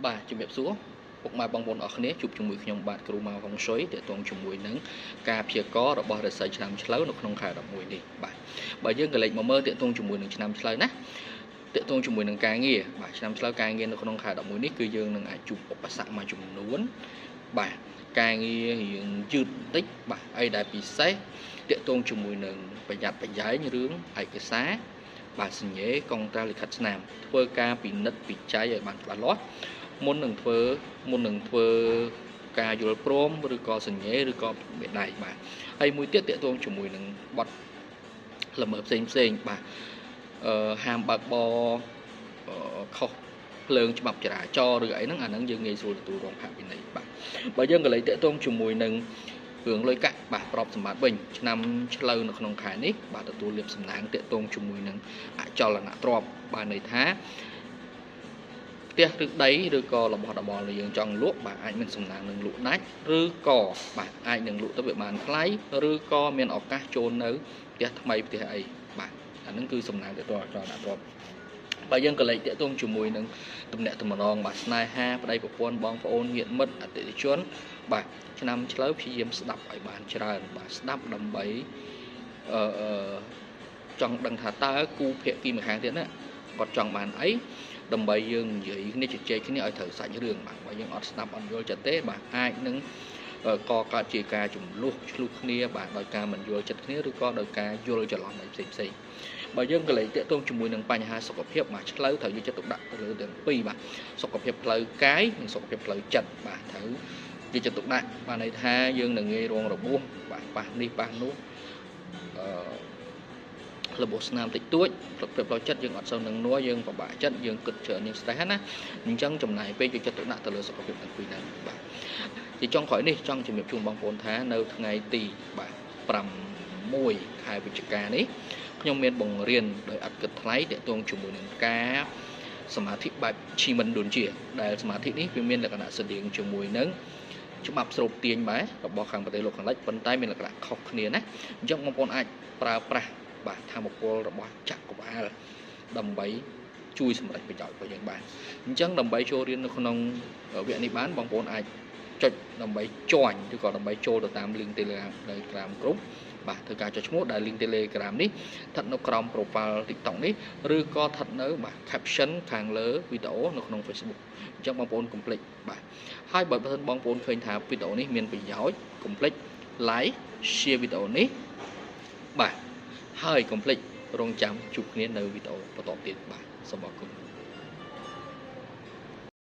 បាទជំរាបសួរពុកម៉ែបងប្អូនអរគ្នាជួបជាមួយខ្ញុំបាទគ្រូម៉ៅហុងស៊ុយទាក់ទងជាមួយនឹងការព្យាករណ៍របស់រសីឆ្នាំឆ្លូវនៅក្នុងខែ11នេះបាទបើយើងក៏លេចមកមើលទាក់ទងជាមួយនឹងឆ្នាំឆ្លូវណាទាក់ទងជាមួយនឹងការងារបាទឆ្នាំឆ្លូវការងារនៅក្នុងខែ11នេះគឺយើងនឹងអាចជួបឧបសគ្គមួយចំនួនបាទការងាររៀងយឺតបន្តិចបាទអីដែលពិសេសទាក់ទងជាមួយនឹងប្រយ័ត្នប្រយែងរឿងឯកសារបាទសញ្ញេកុងត្រាលិខិតស្នាមធ្វើការពិនិត្យពិច័យឲ្យបានច្បាស់លាស់មុននឹងធ្វើការយល់ព្រមឬក៏សញ្ញេឬក៏មេដៃបាទហើយមួយទៀតទាក់ទងជាមួយនឹងបទល្មើសផ្សេងផ្សេងបាទហាមបើកបរខុសភ្លើងច្បាប់ចរាចរណ៍ឬអីហ្នឹងអាហ្នឹងយើងងាយស្រួលទទួលរងផាកពិន័យបាទបើយើងក៏លេចទាក់ទងជាមួយនឹងរឿងលុយកាក់បាទប្របសម្បត្តិវិញឆ្នាំឆ្លូវនៅក្នុងខែនេះបាទទទួលលាភសំណាងទាក់ទងជាមួយនឹងអចលនទ្រព្យបាទន័យថាផ្ទះឬដីឬក៏របស់របរដែលយើងចង់លក់បាទអាចមានសំណាងនឹងលក់ដាច់ឬក៏បាទអាចនឹងលក់ទៅវាបានថ្លៃឬក៏មានឱកាសចូលនៅផ្ទះថ្មីផ្ទះអីបាទអាហ្នឹងគឺសំណាងទាក់ទងអចលនទ្រព្យបើយើងក៏លេចទាក់ទងជាមួយនឹងទំនាក់ទំនងបាទស្នេហាប្តីប្រពន្ធបងប្អូនញាតិមិត្តអតិថិជនបាទឆ្នាំឆ្លូវព្យាយាមស្ដាប់ឲ្យបានច្រើនបាទស្ដាប់ដើម្បីអឺចង់ដឹងថាតើគូភាគីម្ខាងទៀតណាគាត់ចង់បានអីដើម្បីយើងនិយាយគ្នាជជែកគ្នាឲ្យត្រូវសាច់រឿងបាទបើយើងអត់ស្ដាប់អត់យល់ចិត្តទេបាទអាចនឹងកកើតជាការចំនួនឆ្លោះគ្នាបាទដោយការមិនយល់ចិត្តគ្នាឬក៏ដោយការយល់ច្រឡំអីផ្សេងផ្សេងបើយើងក៏លេចទាក់ទងជាមួយនឹងបញ្ហាសុខភាពបាទឆ្លូវត្រូវយកចិត្តទុកដាក់ទៅលើទាំងពីរបាទសុខភាពផ្លូវកាយនិងសុខភាពផ្លូវចិត្តបាទត្រូវយកចិត្តទុកដាក់បាទន័យថាយើងនឹងងាយរងរបួសបាទប៉ះនេះប៉ះនោះអឺរបួសស្នាមតិចតួចផ្លូវចិត្តយើងអត់សូវនឹងនួរយើងពិបាកចិត្តយើងគិតច្រើនយើង stress ណាអញ្ចឹងចំណាយពេលយកចិត្តទុកដាក់ទៅលើសុខភាពទាំងពីរហ្នឹងបាទជាចុងក្រោយនេះចង់ជំរាបជូនបងប្អូនថានៅថ្ងៃទីបាទ6ខែវិច្ឆិកានេះខ្ញុំមានបង្រៀនដោយអត់គិតថ្លៃទាក់ទងជាមួយនឹងការសមាធិបែបឈីមិនដូនជាដែលសមាធិនេះវាមានលក្ខណៈស្តៀងជាមួយនឹងច្បាប់ស្រូបទាញបែរបស់ខាងប្រទេសលោកខាងលិចប៉ុន្តែមានលក្ខណៈខុសគ្នាណាអញ្ចឹងបងប្អូនអាចប្រើប្រាស់បាទធម៌ពលរបស់ចក្រវាលដើម្បីជួយសម្រេចប្រយោជន៍របស់យើងបានអញ្ចឹងដើម្បីចូលរៀននៅក្នុងវគ្គនេះបានបងប្អូនអាចចុចដើម្បី join ឬក៏ដើម្បីចូលទៅតាម link Telegram ក្រុមបាទធ្វើការចុចឈ្មោះដែល link Telegram នេះស្ថិតនៅក្រោម profile TikTok នេះឬក៏ស្ថិតនៅបាទ caption ខាងលើវីដេអូនៅក្នុង Facebook អញ្ចឹងបងប្អូនកុំភ្លេចបាទហើយបើមិនបងប្អូនឃើញថាវីដេអូនេះមានប្រយោជន៍កុំភ្លេច like share វីដេអូនេះបាទហើយកុំភ្លេចរងចាំជួបគ្នានៅវីដេអូបន្តទៀតបាទសូមអរគុណ។